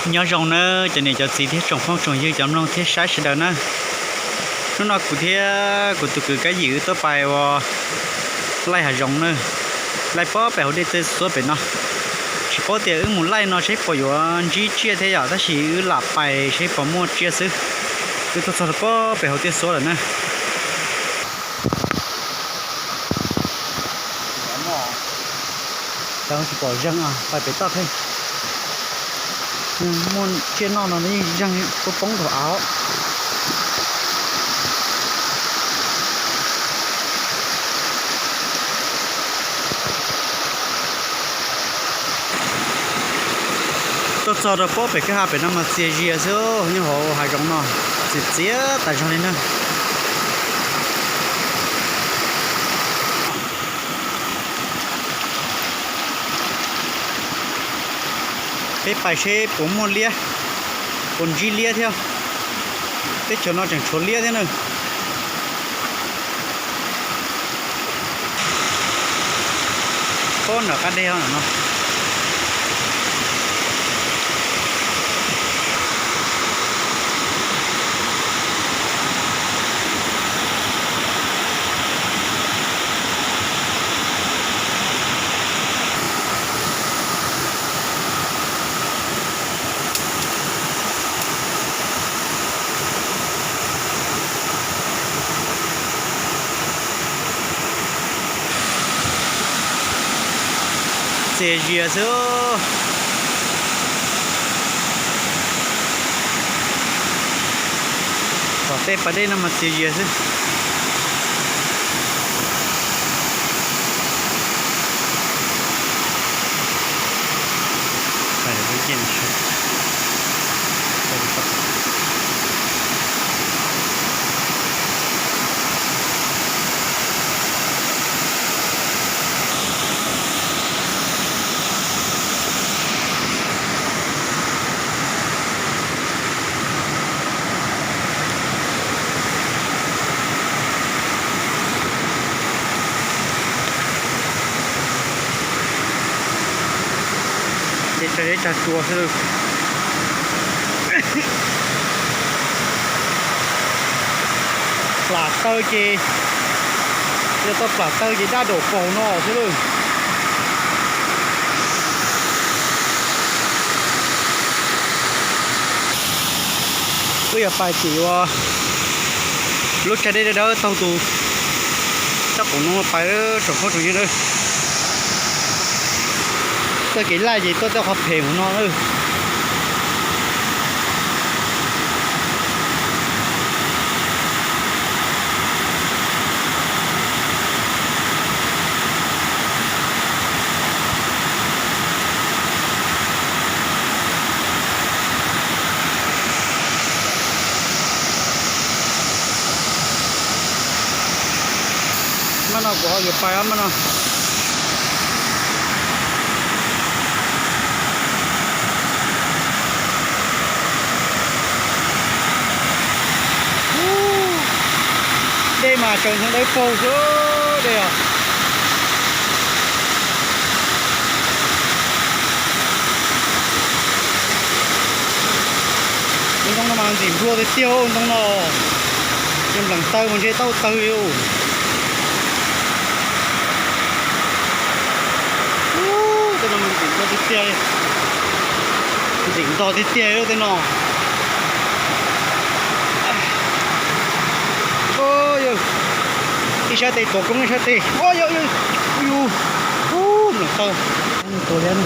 Nyob zoo nawb cov niam cov txiv thiab tsoom phooj tsoom ywg cov mloog thiab saib sawv daws nawb. Hnub no kuv thiab kuv tus kwv Kab Yim wb tuaj pais ua laij hav zoov nawb. Laij pob pem hauv dej tej xuab pem no. Tsis paub tias wb mus laij no saib puas yuav ntsib tsiaj thiab yom, tab sis wb lam pais saib puas muaj tsiaj xwb. Wb tuaj txog rau pob pem hauv tiaj xuab lawm na. Tsis pom zeeg, pais pem toj thiab. Muaj tsiaj noj no yeej zeeg poob poob rau av. Tuaj txog rau pob pem kwj ha pem no mas txias zias xwb, nyob hauv hav zoov no txias txias tas zog li na. Peb pais seb puas muaj liab, puas ntsib liab thiab. Teb chaws no tseem tshuav liab thiab na. Pob nram qab deg no. Txias zias xwb. Tom tej pas dej no mas txias zias xwb. Ces tsag zeb tsag tsua xwb. Plam taw ces, yog tau plam taw ces daj daum paug no xwb lawm. Wb yuav pais tim ua lub tsag dej dawb dawb taug tus sab qaum no pais tsoom phooj tsoom ywg na. Tuaj kev laj ces tuaj tej qhov phem mus no na. Maj no kuv ho yuav pais maj no. Dej mas tsaus ntxhov dawb paug xwb dej os. Ntoo no mas ntxim nplua tiag tiag ntoo no. Nplees taw mas ntshe tau tawg li. Tej no mas ntxim nplua tiag tiag li. Ntxim nto tiag tiag li tej no. Yog ib sab tes tuav koob ib sab tes. Yog, yog, ub, nplees taw. Tua liab na.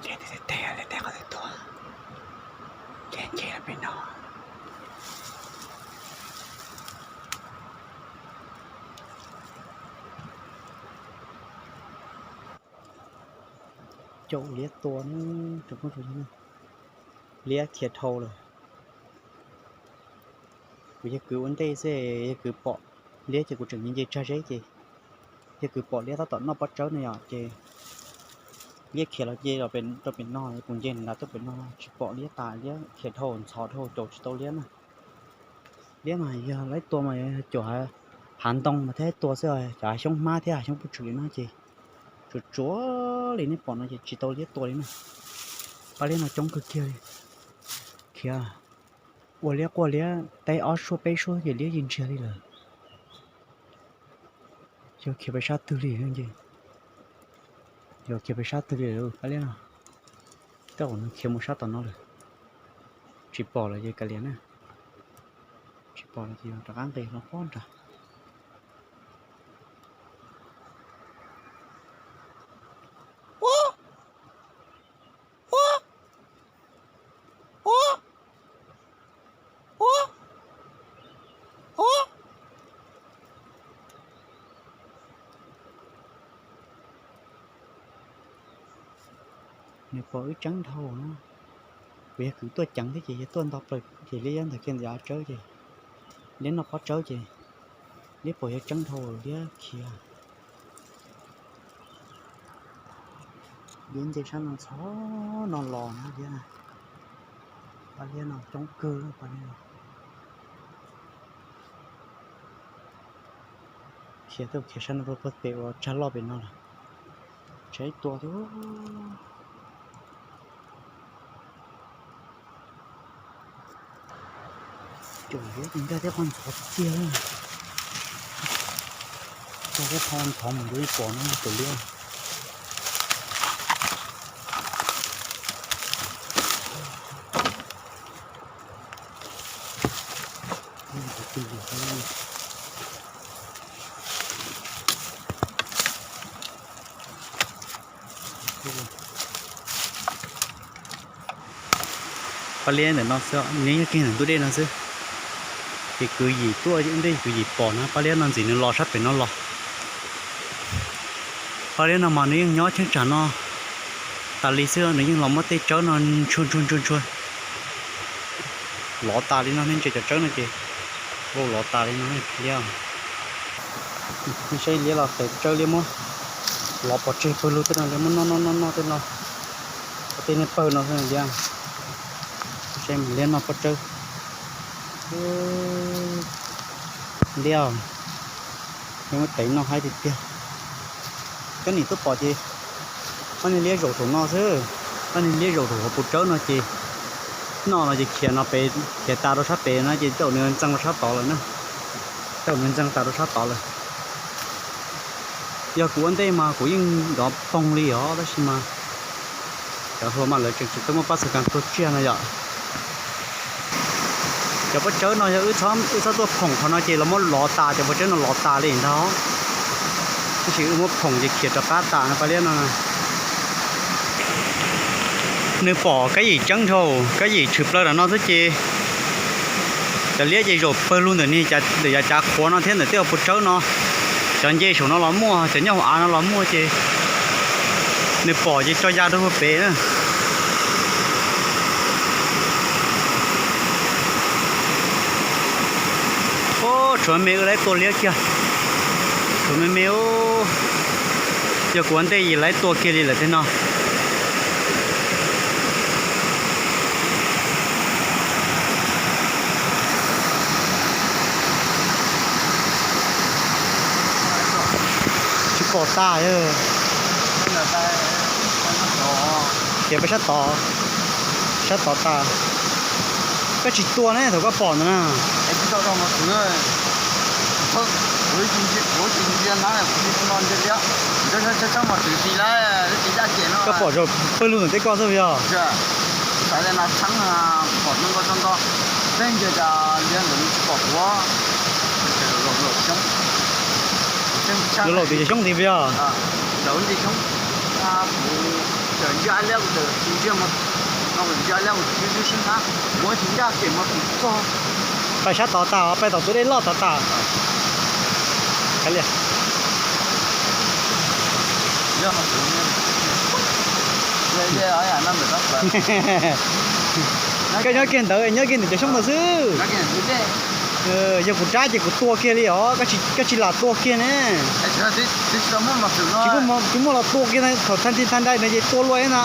Liab tiag tiag, liab teb qhov twg tuaj, liab nce pem no. Caum liab tua na, tsoom phooj ywg, liab khiav dhau lawm. Kuv yawg kwv ua ntej xwb, yawg kwv pom liab ces kuv tseem nce tsag zeb ces yawg kwv pom liab tab tom noj pob tsawb no yom, ces liab khiav los nce los rau pem no, kuv nce nrad tuaj pem no tsis pom liab tas, liab khiav dhau ntxhov dhau caum tsis tau liab na. Liab mas yog laib tua mas caum hav ntoo mas thiaj tua xwb, cov hav xyoob hmab thiab hav xyoob puj tswm li no ces tsuas tsuav li nej pom no ces tsis tau liab tua li na. Pab liab no coob kawg kiag li. Khiav ua liab quaj liab teb ob suab peb suab ces liab yeej ntsiag li lawm. Yog khiav pem sab twg li, yog khiav pem sab twg li pab liab no. Tej zaum nws khiav mus sab tom no lawm. Tsis pom lawm ces kav liam na. Tsis pom lawm ces rov qab nqis hlo pob nrad. Nws pom wb tseeb dhau na. Kuv yog kwv tuaj ceev thiab ces yog tuaj nto plaws ces liab yab ntawm kiag ntawm av tsawb ces liab noj pob tsawb ces liab pom yog tseeb dhau liab khiav. Liab nce sab no ntxhov no los na liab. Pab liab no coob kawg pab liab no. Khiav tuaj khiav sab no rau puag pem uas tsag loj pem no lawm. Tshaib tua thiab. Caum liab ces nkag thiab qhov ntxhov tiag. Nkag thiab qhov ntxhov mus nrad pom no caum liab. Pab liab ntawm no xwb, nws yog kiag ntawm ntug dej no xwb. Ces kwv yim tuaj ntej kwv yim pom na, pab liab no ntxim nws los sab pem no los. Pab liab no mas nws yeej nyob cheeb tsam no tas li xwb, nws yeej los muab tej tsawb no ntshua ntshua ntshua ntshua. Lov tas li no, nej ntsia cov tsawb no ces vau lov tas li no liab. Nej saib liab los qev tsawb liab muab lov pov tseg pawg lug tej no, liab muab noj noj noj noj tej no, tej niag pawg no xwb liab. Saib liab noj pob tsawb. Liab, liab muab tev noj haib tiag tiag. Koj nim tuaj pom ces ob niag liab zaum saum no xwb, ob niag liab zaum saum hauv puv tsawb no ces noj no ces khiav no pem, khiav tas rau sab pem no ces tej zaum nws ntxeev rau sab tod lawm na. Tej zaum nws ntxeev tas rau sab tod lawm. Yog kuv ua ntej mas kuv yeej nrov poog li os, tab sis mas cov hluas mas lawv tseem tsis tau muaj pab xav kas tuag tsiaj no yom. Cov pob tsawb no yog wb txhob tuaj phoom qhov no ces los muab lov tas, cov pob tsawb no lov tas li ntag. Tab sis wb muab phoom ces khiav rov qab tas no pab liab no. Nws pom kab yim ceeb dhau, kab yim tshwm plaws ntawm no xwb ces cov liab ces zaum pawg lug ntawm niag, ntawm yav cav qhuav no thiab ntawm tej pob tsawb no. Cov nce saum no los muaj, cov nyob hauv av no los muaj ces nws pom ces tso ya rau pem na. Tshuav me me wb laib tua liab kiag. Tshuav me me, yog kuv ua ntej yim laib tua kiag li lawm tej no. Tsis pom tas. Khiav peb sab tod, sab tod tas. Koj tsis tua ne thaum koj pom ntawd na. Koj pom zaum pawg lug ntawm tej koj xwb puas yog? Yuav laum tim xyoob tid puas yog? Pais sab tod tas, pais tom tus dej loj tod tas. Koj nyob kiag ntawd, nyob kiag ntawm cov xyoob ntawd xwb. Yog kuv rab ces kuv tua kiag li os, koj tsis lam tua kiag ne. Tsis muaj los tua kiag thaum thaj nti thaj nraim no ces tua luaj na.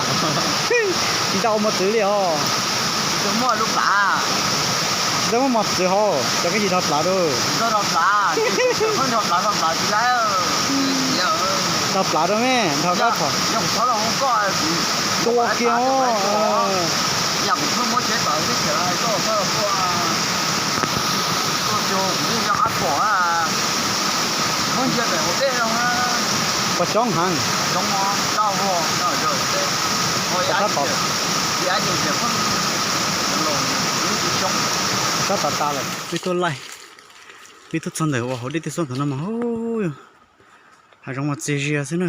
Tsis tau ua mos txwv li os. Tsis tau muaj mos txwv hauv, cov koj yim dhos plav rau. Dhos plav rau me, dhos koj thaum tua kiag. Pos coob heev. Sab tod, sab tod tas lawm. Peb tuaj laij, peb tuaj txog ntawm uas hauv dej twb xub ntawm no mas hav zoov mas txias zias xwb na.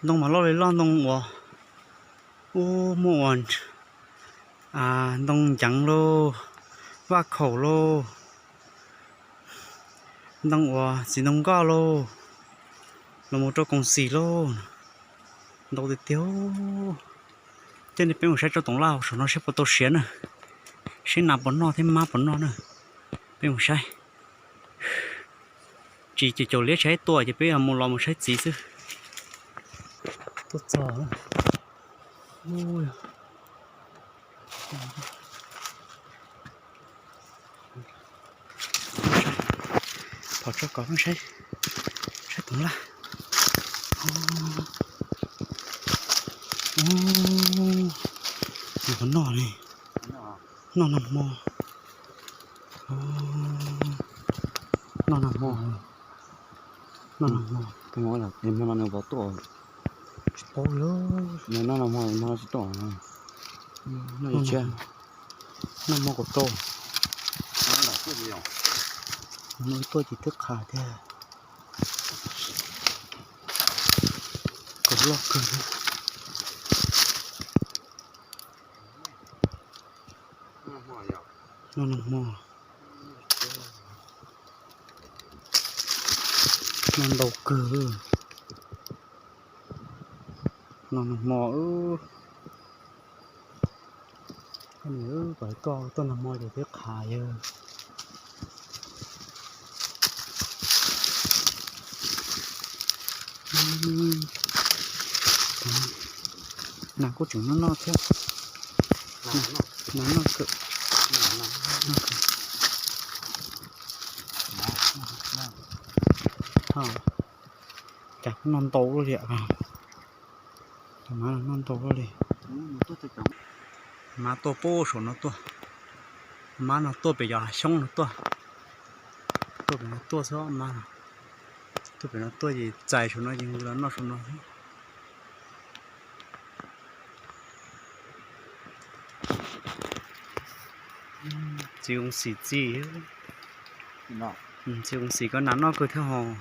Ntoo mas loj li loj, ntoo uas ub muaj uas ntoo nceev lauj, vaj khaum lauj, ntoo uas txiv ntoo nkoj lauj, los mus rau koom xim lauj, ntau tiag tiag. Coj nej peb mus saib tsob toov laj hauv saum no seb puas tau siav na, seb nas puas noj thiab mab puas noj na. Peb mus saib. Tsis ces caum liab tsis saib tua ces peb mus los mus saib txiv xwb. Tuaj txog. Thov tso kom saib, saib toov laj. Noj li, noj nag hmo, noj nag hmo, noj nag hmo. Hmo no nws puas tuaj? Tsis paub li. Noj nag hmo, hmo no tsis tuaj. Noj hmo kuj tau. Hmo no tuaj ces twb qhav tiag. Kaus loj kawg thiab. Noj nag hmo, noj ntau kawg. Noj nag hmo, koj niam, kom tuaj nag hmo ces twb qhav yawg. Nas kuj tseem noj noj thiab. Nas noj kawg. Cas kuj noj ntau luaj li. Cov mab no noj ntau luaj li. Mab tuaj pub saum no tuaj. Mab no tuaj pem cov hav xyoob no tuaj. Tuaj pem no tuaj xwb mab no. Tuaj pem no tuaj ces txais saum no ces los noj saum no xwb. Txiv Koob Xim txiv, Txiv Koob Xim koj nas noj kawg thiab hos.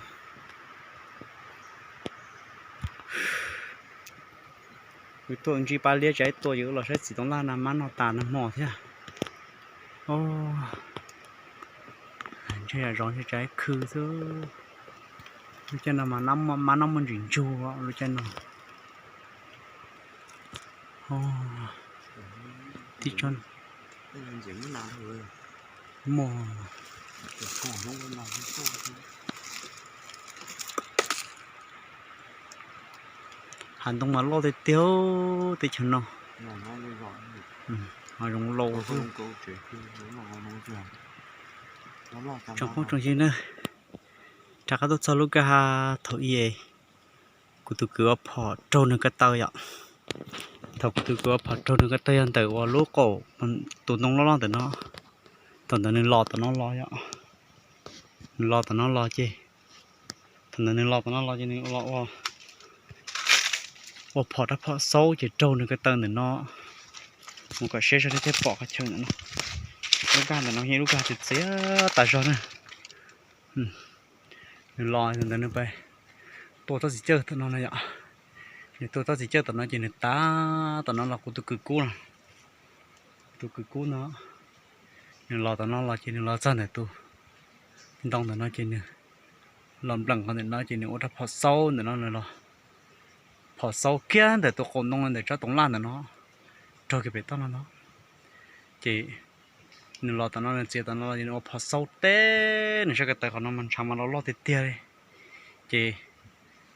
Wb tuaj ntsib pab liab tsaib tua, yus los saib txiv toov laj na, mab noj tas nag hmo thiab. Ntshe yam zov ntshe tsaib khw xwb. Lub caij no mas mab noj muaj ntsis ntsug lub caij no. Tib tsob muaj. Hav ntoo mas loj tiag tiag teb chaws no. Ho zoo lauj xwb. Tsoom phooj tsoom ywg na, rov qab tuaj txog lub kwj ha thaum ub es kuv tus kwv ua phom raug nws ko taw yom. Thaum kuv tus kwv ua phom raug nws ko taw yog ntawm uas lub qaum tus ntoo loj loj ntawm no. Thaum ntawd nws los tom no los yom, nws los tom no los ces, thaum ntawd nws los tom no los ces nws los ua, ua phom rab phom xaub ces raug nws ko taw ntawm no. Mus kom siab zog thiaj pom qhov chaw ntawm no. Lub kwj ntawm no yog lub kwj txias txias tas zog na. Nws los ntawd nws pais tua tsob txiv cawj tom no no yom. Nws tua tsob txiv cawj tom no ces nws tav tom no los kuv tus kwv kub no. Tus kwv kub no, nws los tom no los ces nws los txog ntawm tus ntoo ntawm no ces nws los npleem qhov ntawm no ces nws ua rab phom xaub ntawm no los, phom xaub kiag ntawm tus qaum ntoo ntawm tsob toov laj ntawm no, raug kiag pem toj no no. Ces nws los tom no nws txiav tom no los ces nws ua phom xaub teb nws sab ko taw qhov no mas ntshav mas los loj tiag tiag li. Ces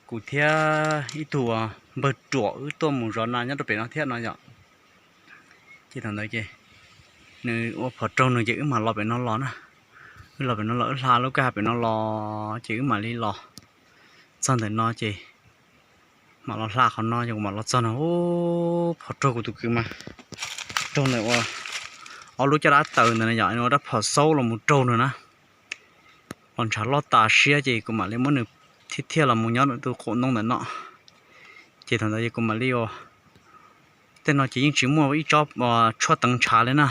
kuv thiab ib tug npawg ruam wb tuaj mus zov nas nyob rau pem no thiab no yom. Ces thaum ntawd ces nws ua phom raug nws ces wb mam los pem no los na. Wb los pem no los wb hla lub kwj ha pem no los ces wb mam li los txog ntawm no ces mam los hla qhov no ces kuv mam los txog no. Phom raug kuv tus kwv mas raug ntawm ua ob lub caj dab taws ntawd na yom, ua rab phom xaub los mus raug nws na. Los ntshav loj tas siab ces kuv mam li muab nws thiaj thiaj los mus nyob tus qaum ntoo ntawm no. Ces thaum ntawd ces kuv mam li ua, tej no ces yeej tsis muaj ib tsob tshuaj teev ntshav li na.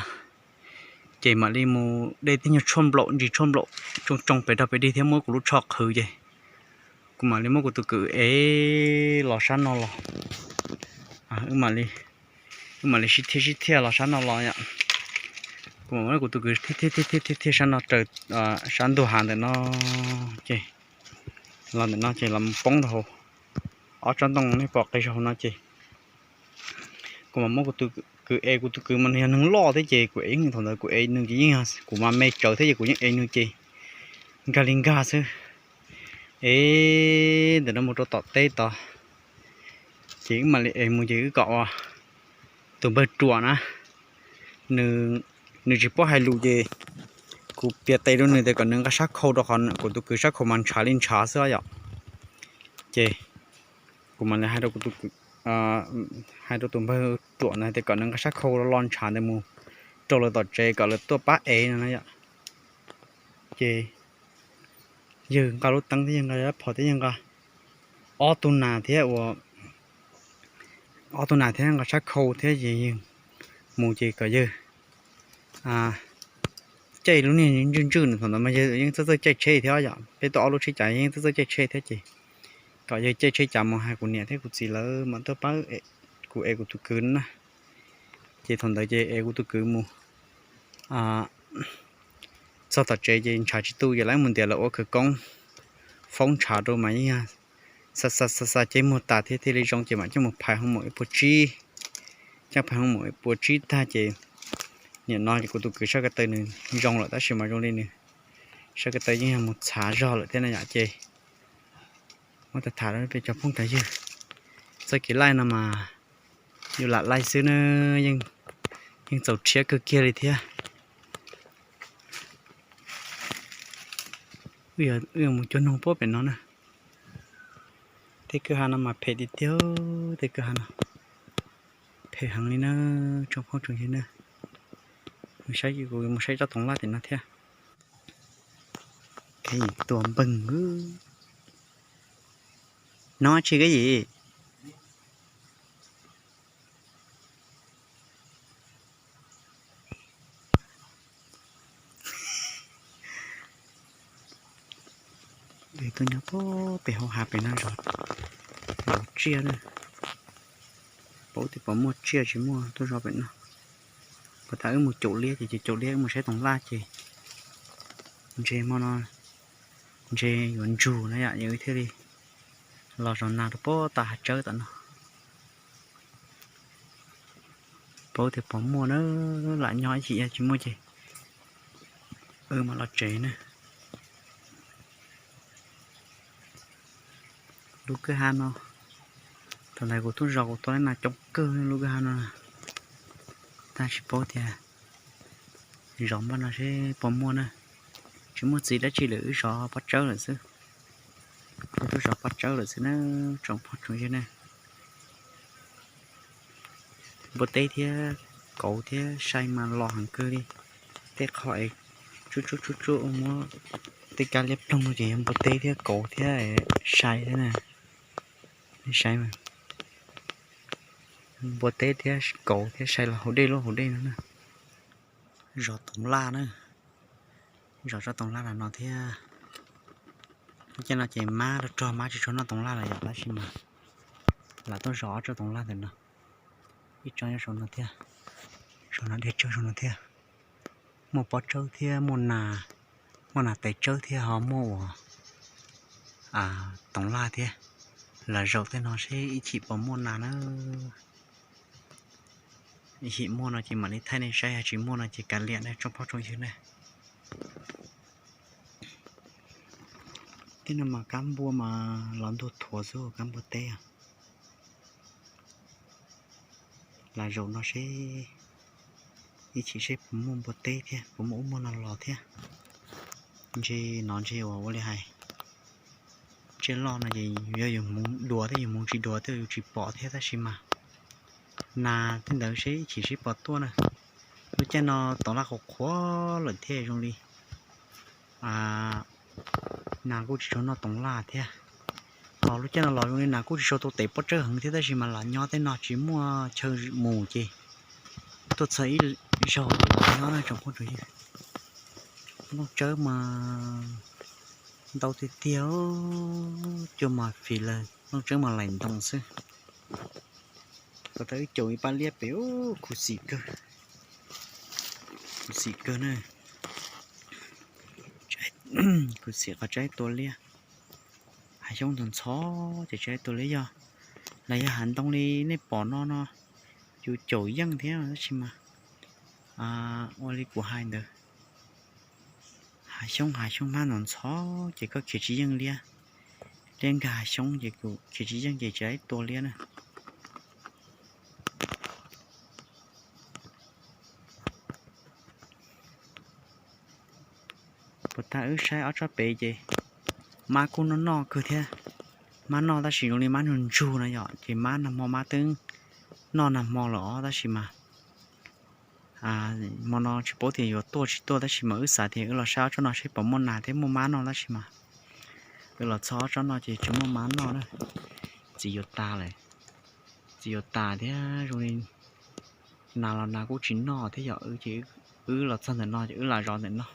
Ces mam li mus de tib nyuag tshuaj nplaum ntsis tshuaj nplaum tsoo tsoo pes rog pes dig thiab muab kuv lub tsho qhwv ces kuv mam li muab kuv tus kwv ev los sab no los. Wb mam li sib thiaj sib thiaj los sab no los yom. Kuv mam muab kuv tus kwv thiaj thiaj thiaj thiaj sab no raws sab ntug hav ntawm no ces los ntawm no ces los poob rau hauv ob tsob ntoo nej pom qis rau hauv no ces kuv mam muab kuv tus kwv ev, kuv tus kwv mas nws yog neeg loj thiab ces kuv ev yeej thaum ntawd kuv ev nws ces yeej, kuv mas me tsawv thiab ces kuv yeej ev nws ces nkag li nkag xwb. Ev ntawm no mus rau tom teb tod ces wb mam li ev mus ces wb kom ua tus npawg ruam na, nws tsis paub hais lus ces kuv piav tes rau nws tias kom nws nqa sab khau rau qhov kuv tus kwv sab khau mas ntshav li ntshav xwb yom. Ces kuv mam li hais rau kuv tus kwv, hais rau tus npawg ruam na tias kom nws nqa sab khau lo lo ntshav ntawd mus rau lawv tom tsev kom lawv tuaj pab ev no na yom. Ces yawg nqa lub teeb thiab yawg nqa rab phom thiab yawg nqa ob tug nas thiab ua, ob tug nas thiab nqa sab khau thiab ces yawg mus ces kom yawg caij lub niag ntswj ntswj nws thaum ntawd mas yawg yeej txawj txawj caij tsheb thiab yom, peb tuaj ob lub tsheb cav yeej txawj txawj caij tsheb thiab ces kom yawg caij tsheb cav mus hais kuv niam thiab kuv txiv lawv mam tuaj pab kuv ev kuv tus kwv na. Ces thaum ntawd ces ev kuv tus kwv mus txog tom tsev ces ntshav tsis tu ces lawv mus ntiav lawv ua khawv koob foob ntshav rau mas yeej xa xa xa xa ceg muag tas thiab thiaj li zoo ces mam coj mus phais hoo maum ib puas tsib. Coj phais hoo maum ib puas tsib tag ces nim no ces kuv tus kwv sab ko taw nws zoo lawm tab sis mas zoo li nws sab ko taw yeej yog mus txhav zog lawm thiab na yom. Ces muab tham tham rau peb cov phooj cov ywg, txoj kev laij no mas yus lam laij xwb na, yeej txaus rhiab kawg kiag li thiab. Wb yuav mus cuag noog puab pem no na. Tej kwj ha no mas phem tiag tiag, tej kwj ha no phem heev li na, tsoom phooj tsoom ywg na. Mus saib, kuv mus saib tsob toov laj tim no thiab. Kheev tua npeeg. Nov tsi koj yim? Tuaj nyob pem hauv hav pem no zov tsiaj na. Paub tias puas muaj tsiaj tsis muaj tuaj zov pem no. Puas tas wb mus caum liab ces caum liab, wb mus saib toov laj ces ntshe hmo no ntshe yuav ntsug na yom, wb thiaj li los zov nas rau puag ta hav tsawb tom no. Paub tias puas muaj na, lam nyob ib chim, yog tsis muaj ces wb mam los tsev na. Lub kwj ha no, thaum ntawd kuv tuaj zov kuv tau nas coob kawg lub kwj ha no, tab tsis paub tias zov npaj no seb puas muaj na. Tsis muaj txiv dab tsi lawm, wb zov pob tsawb lawm xwb. Wb tuaj zov pob tsawb lawm xwb na, tsoom phooj tsoom ywg na. Npua teb thiab kauv thiab sai mas los heev kawg li. Tej qho es tsuj tsuj tsuj tsuj muab tej kab liab ploog no ces yog npua teb thiab kauv thiab sai thiab na. Sai, npua teb thiab kauv thiab sai los haus dej lub haus dej no na. Zov toov laj na, zov tsob toov laj los no thiab. Lub caij no ces mab rog rog, mab tsis tshua noj toov laj lawm yom, tab sis mas lam tuaj zov ob tsob toov laj ntawm no. Ib tsob nyob saum no thiab, saum no dej tsawb saum no thiab. Muaj pob tsawb thiab muaj nas, muaj nas tes tsawb thiab ho muaj ua toov laj thiab. Lam zaum tej no seb ib chim puas muaj nas na. Ib chim muaj no ces mam li thaij nej saib, yog tsis muaj no ces kav liam na tsoom phooj tsoom ywg na. Tej no mas kab npua mas los ntug thuav xwb, kab npua teb. Lam zaum no seb ib chim seb puas muaj npua teb thiab puas muaj ub muaj no los thiab. Ntshe no ntshe uas ua li hais, tsiaj loj no ces yog yus hmoov dua thiab yus hmoov tsis dua thiab yus tsis pom thiab, tab sis mas nas tej ntawd seb ib chim seb puas tuaj na. Lub caij no toov laj qhuav qhuav lawm thiab zoo li nas kuj tsis tshua noj toov laj thiab. Ho lub caij no los zoo li nas kuj tsis tshua tau tev pob tsawb heev thiab, tab sis mas lam nyob tej no tsis muaj chaw mus ces tuaj txog ib zaug los nyob na tsoom phooj tsoom ywg. Nplooj tsawb mas ntau tiag tiag, cua mas fim lawm, nplooj tsawb mas laim ntoo xwb. Tau tas wb caum ib pab liab pem, khuv xim kawg, khuv xim kawg na. Khuv xim qhov tsaib tua liab. Hav xyoob ntxhov ntxhov ces tsaib tua liab yog, los yog hav ntoo li nej pom no no, yus caum yeej thiab tab sis mas ua li kuv hais ntawd, hav xyoob hav xyoob hmab ntxhov ntxhov ces koj khiav tsis yeej liab. Liab nkag hav xyoob ces kuv khiav tsis yeej ces tsaib tua liab na. Puas tas wb saib ob tsob pem ces mab kuj noj noj kawg thiab. Mab noj tab sis zoo li mab ntsug ntsug no yom, ces mab nag hmo mab twb noj nag hmo lawm os, tab sis mas hmo no tsis paub tias yuav tuaj tsis tuaj, tab sis mas wb xav tias wb los saib ob tsob no seb puas muaj nas thiab muaj mab noj, tab sis mas wb los txog ob tsob no ces tsis muaj mab noj na. Txiv yuav tas lawm, txiv yuav tas thiab zoo li nas los nas kuj tsis noj thiab yom, ces wb los txog ntawm no ces wb lam zov ntawm no.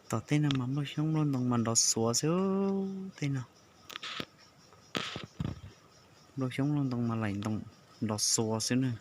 Tom tej no mas nplooj xyoob nplooj ntoo mas nrov xuav xwb tej no. Nplooj xyoob nplooj ntoo mas laim ntoo nrov xuav xwb na.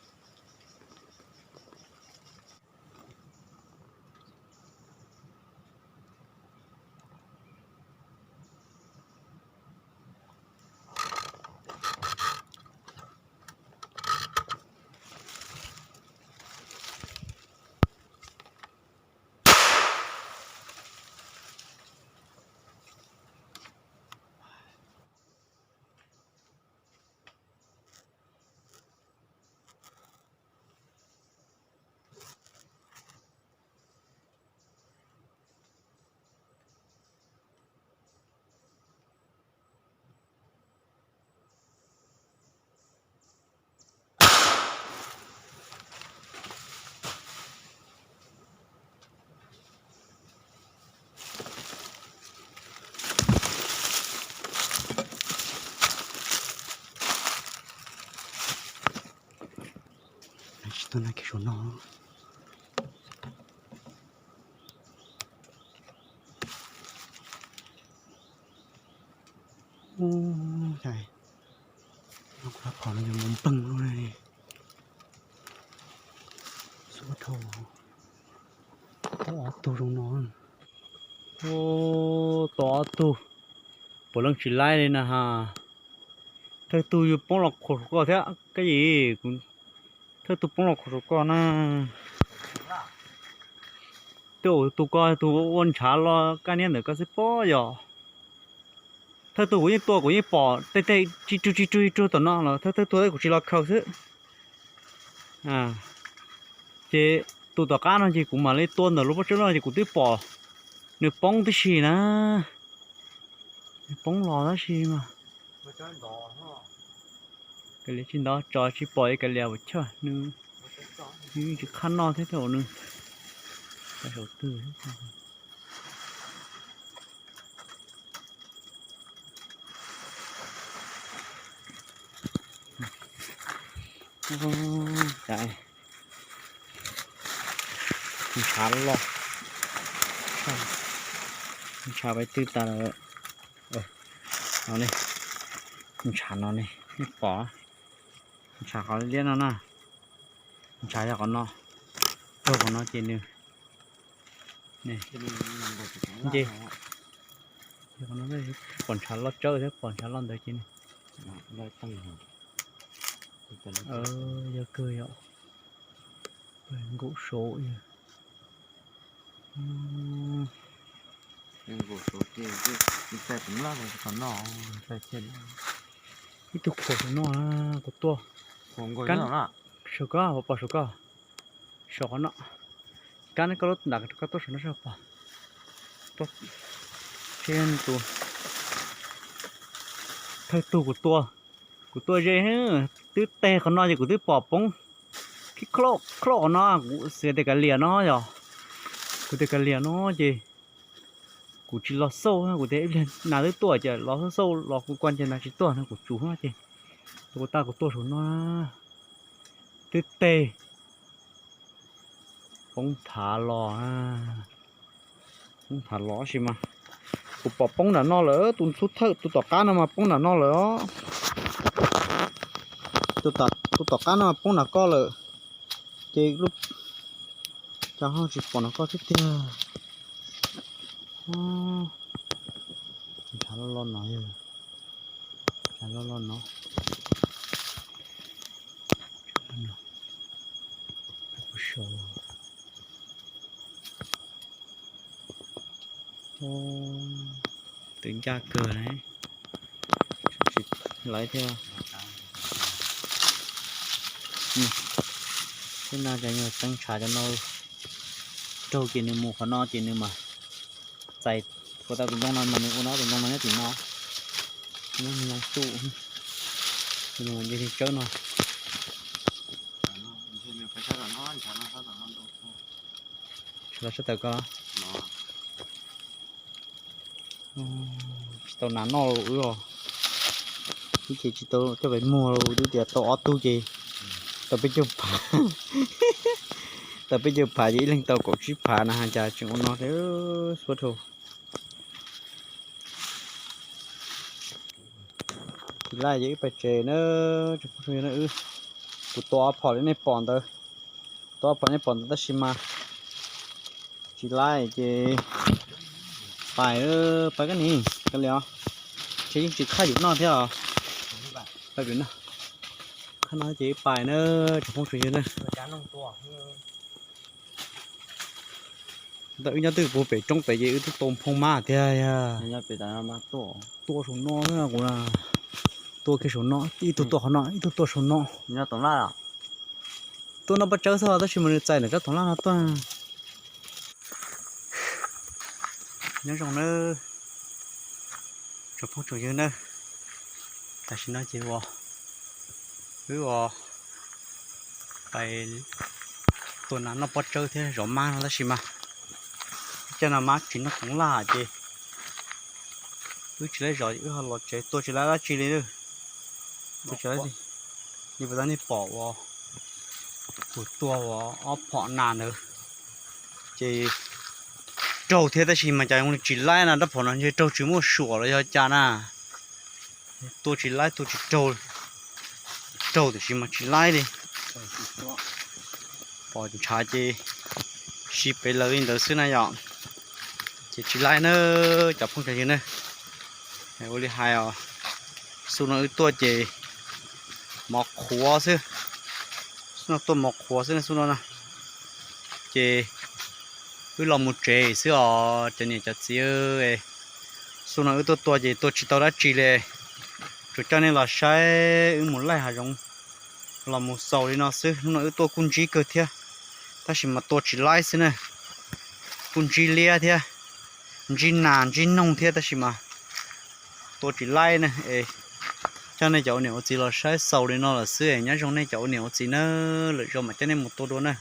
Nag kiag saum no. Ub, kuv rab phom no yog mus npeeg lub ne. Xub dhau. Tau ob tug zoo no. Ub, tau ob tug. Puav leej tsis laib li na ha. Thawj tug yuav poob los khuam saum koj thiab kab yim. Thawj tug poob los khuam saum koj na. Twb ua tus ko tus ua ntshav los kaj niab ntawm koj xwb pob yom. Thawj tug kuv yeej tua kuv yeej pom tej tej tsis rug tsis rug tsis rug tom no los thawj thawj tua kuv tsis los khaws xwb. Ces tus tom qab no ces kuv mam li tua ntawm lub pob tsawb no ces kuv twb pom nws poob tib si na. Nws poob los tab sis mas kav liam tsis ntov tso tsis pom kav liam ua chawj nws tsis qhab noj thiab thiab nws saum twg. Ntshav loj, ntshav peb twb tas lawm. No ne, ntshav no ne, nej pom, ntshav qhov liab no na, ntshav yog qhov no, raug qhov no ces nws, nce, pom ntshav loj tsawb thiab pom ntshav loj ntawd ces nws, yog kawg yom, nkaum saud. Ib tug khuam saum no, kuv tuaj, saum koj, pom saum koj, saum qhov no, kab neb koj lub nram koj tuaj saum no seb pom. Tus, thawj tug kuv tua, kuv tua ze, twb teg qhov no ces kuv twb pom poob, khib khlob qhov no, kuv xav tias kav liam no yog, kuv tias kav liam no ces kuv tsis los xauj, kuv tias ib pliag nas twb tuaj ces los xauj xauj los kuv kuaj ces nas tsis tuaj no kuv tsuv no ces, kuv tau kuv tuaj saum no, twb teg, poob thav los, poob thav los tab sis mas kuv pom poob nram no lawm, tus xub thawj tus tom qab no mas poob nram no lawm os. Tus tom qab no mas poob nram koj lawm, ces lub, cas ho tsis pom nram koj thiab tiag. Ntshav loj loj no, ntshav loj loj no. Twb ncaj kawg na, tsis lawv thiab. Thiab no cov nyuag teeb ntshav cov no raug ces nws mus qhov no ces nws mas txais, kuv tau tus ntoo no mas nws ua no tus ntoo no nyob tim no, nyob ntoo tsuj, nws mas nce li tsawb no. Los sab tawm ko, tsis tau nas noj wb os. Ib ces tsis tau coj pem muag, twb tias tau ob tug ces tau peb caug phav, tau peb caug phav ces ib leeg tau kaum tsib phav na, cas tseem ua no thiab xuab dhau. Tsis laij ces wb pais tsev na, tsis phooj ywg na, wb, kuv tua ob phom li nej pom ntawd, tua ob phom nej pom ntawd tab sis mas tsis laij ces pais, pais koj nim, koj li os, tsev yeej tsis khaj yum noj thiab os. Pais pem no, khaj no ces wb pais na, tsoom phooj tsoom ywg na. Ntawm wb nyob twb puag pem roob pem ces wb twb tua phoo mab tiag yog. Tua saum no, kuv tua kiag saum no, ib tug tua qhov no, ib tug tua saum no. Tua no pob tsawb xwb tab sis mas nws txais ntawm rab toom laj no tuaj. Nyob zoo nawb tsoom phooj tsoom ywg nawb, tam sim no ces ua, wb ua pais tua nas noj pob tsawb thiab zov mab no tab sis mas caj no mab tsis noj toom laj ces wb tsis laij zov, wb ho los tsev tua tsis laij dab tsi li. Tua tsis laij, li puas tab nej pom uas Kuv tua ob phom nas ntawd ces raug thiab tab sis mas cas zoo li tsis laib na, rab phom no ntshe raug tsis muaj suam los yog cas na. Tua tsis laib, tua tsis raug, raug tiam sis mas tsis laib li. Pom ntshav ces sib pem lawv li ntawd xwb na yom. Ces tsis laib na cov phooj ywg na. Ua li hais os, xub no wb tuaj ces mov qhuav xwb. Xub no tuaj mov qhuav xwb xub no na. Ces wb los mus tsev xwb os cov niam cov txiv. Xub no wb tuaj tua ces tua tsis tau dab tsi li. Tsuas coj nej los saib wb mus laij hav zoov los mus xaus li no xwb. Hnub no wb tuaj kuj ntsib kawg thiab, tab sis mas tua tsis laib xwb na. Kuj ntsib liab thiab, ntsib nas ntsib noog thiab tab sis mas tua tsis laib na. Es coj nej cov ua niam ua txiv los saib xaus li no lawm xwb es nyob zoo nej cov ua niam ua txiv na. Lwm zaus mam coj nej mus tua dua na.